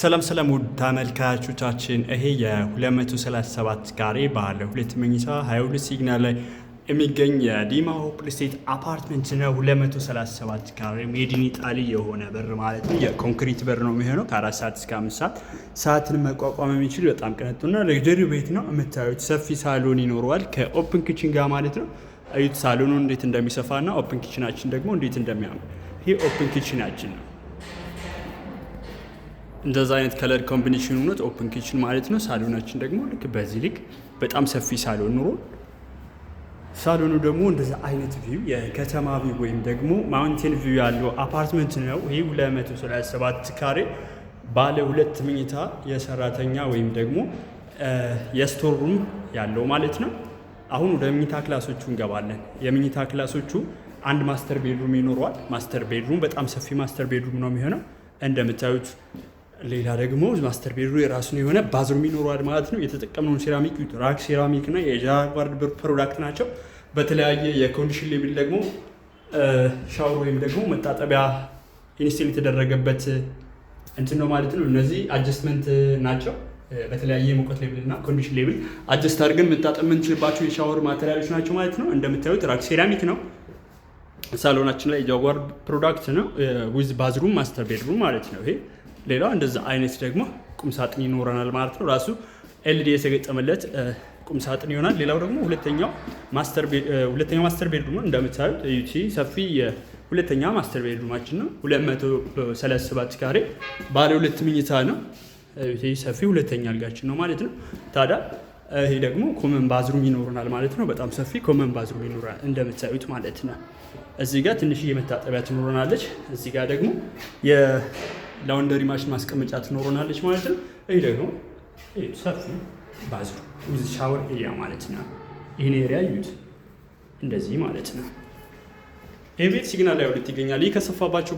ሰላም ሰላም ውድ ተመልካቾቻችን፣ ይሄ የ237 ካሬ ባለ ሁለት መኝታ 22 ሲግናል ላይ የሚገኝ የዲማ ሆፕ ስቴት አፓርትመንት ነው። 237 ካሬ made in Italy የሆነ በር ማለት ነው። የኮንክሪት በር ነው የሚሆነው። ከ4 ሰዓት እስከ 5 ሰዓት ሰዓትን መቋቋም የሚችል በጣም ቅንጡና luxury ቤት ነው። የምታዩት ሰፊ ሳሎን ይኖረዋል ከ open kitchen ጋር ማለት ነው። እዩት ሳሎኑ እንዴት እንደሚሰፋና open kitchen ኣችን ደግሞ እንዴት እንደሚያምር። ይሄ open kitchen ኣችን ነው። እንደዛ አይነት color combination ሆኖት open kitchen ማለት ነው። ሳሎናችን ደግሞ ልክ በዚህ ልክ በጣም ሰፊ ሳሎን ኑሮ ሳሎኑ ደግሞ እንደዛ አይነት view፣ የከተማ view ወይም ደግሞ mountain view ያለው አፓርትመንት ነው። ይህ 237 ካሬ ባለ ሁለት መኝታ የሰራተኛ ወይም ደግሞ የ store room ያለው ማለት ነው። አሁን ወደ መኝታ ክላሶቹ እንገባለን። የመኝታ ክላሶቹ አንድ master bedroom ይኖረዋል። Master bedroom በጣም ሰፊ master bedroom ነው የሚሆነው እንደምታዩት። ሌላ ደግሞ master bedroom የራሱን የሆነ bathroom ይኖረዋል ማለት ነው። የተጠቀምነውን ሴራሚክ ራክ ሴራሚክ እና የጃጓር product ናቸው። በተለያየ የ condition level ደግሞ ሻወር ወይም ደግሞ መታጠቢያ install የተደረገበት እንትን ነው ማለት ነው። እነዚህ adjustment ናቸው። በተለያየ የሙቀት level እና condition level adjust አድርገን መታጠብ የምንችልባቸው የ shower material ኦች ናቸው ማለት ነው። እንደምታዩት ራክ ሴራሚክ ነው። ሳሎናችን ላይ የጃጓር product ነው። With bathroom master bedroom ማለት ነው። ይሄ ሌላው እንደዛ አይነት ደግሞ ቁም ሳጥን ይኖረናል ማለት ነው። ራሱ LED የተገጠመለት ቁም ሳጥን ይሆናል። ሌላው ደግሞ ሁለተኛው master bedroom እንደምታዩት ዩቲ ሰፊ ሁለተኛ master bedroom ኣችን ነው። 237 ካሬ ባለ ሁለት መኝታ ነው። ሰፊ ሁለተኛ አልጋችን ነው ማለት ነው። ታዲያ ይሄ ደግሞ common bathroom ይኖረናል ማለት ነው። በጣም ሰፊ common bathroom ይኖረናል እንደምታዩት ማለት ነው። እዚህ ጋር ትንሽዬ መታጠቢያ ትኖረናለች። እዚህ ጋር ደግሞ የ laundry machine ማስቀመጫ ትኖረናለች ማለት ነው። ይህ ደግሞ ሰፊ bathroom with shower area ማለት ነው። ይህን area እዩት እንደዚህ ማለት ነው። ይህ ቤት ሲግናል ላይ ሁለት ይገኛል። ይህ ከሰፋባችሁ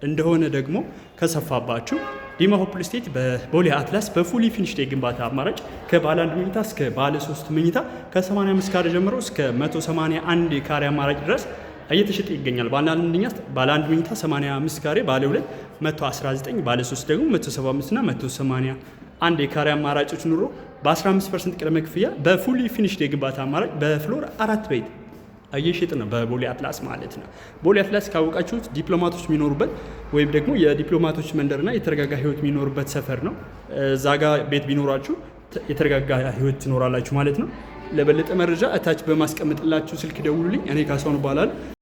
እንደሆነ ደግሞ ከሰፋባችሁ ዲማ ሆፕ ስቴት በቦሌ አትላስ በ fully finished የግንባታ አማራጭ ከባለ አንድ መኝታ እስከ ባለ ሶስት መኝታ ከ85 ካሬ ጀምሮ እስከ 181 ካሬ አማራጭ ድረስ እየተሸጠ ይገኛል። ባለ አንድ መኝታ 85 ካሬ፣ ባለ ሁለት 119፣ ባለ ሶስት ደግሞ 175 እና 181 የካሬ አማራጮች ኑሮ በ15% ቅድመ ክፍያ በ fully finished የግንባታ አማራጭ በ floor አራት ቤት እየሸጥ ነው በቦሌ አትላስ ማለት ነው። ቦሌ አትላስ ካወቃችሁት ዲፕሎማቶች የሚኖሩበት ወይም ደግሞ የዲፕሎማቶች መንደርና የተረጋጋ ህይወት የሚኖሩበት ሰፈር ነው። እዛ ጋ ቤት ቢኖራችሁ የተረጋጋ ህይወት ትኖራላችሁ ማለት ነው። ለበለጠ መረጃ እታች በማስቀምጥላችሁ ስልክ ደውሉልኝ። እኔ ካሳሁን እባላለሁ።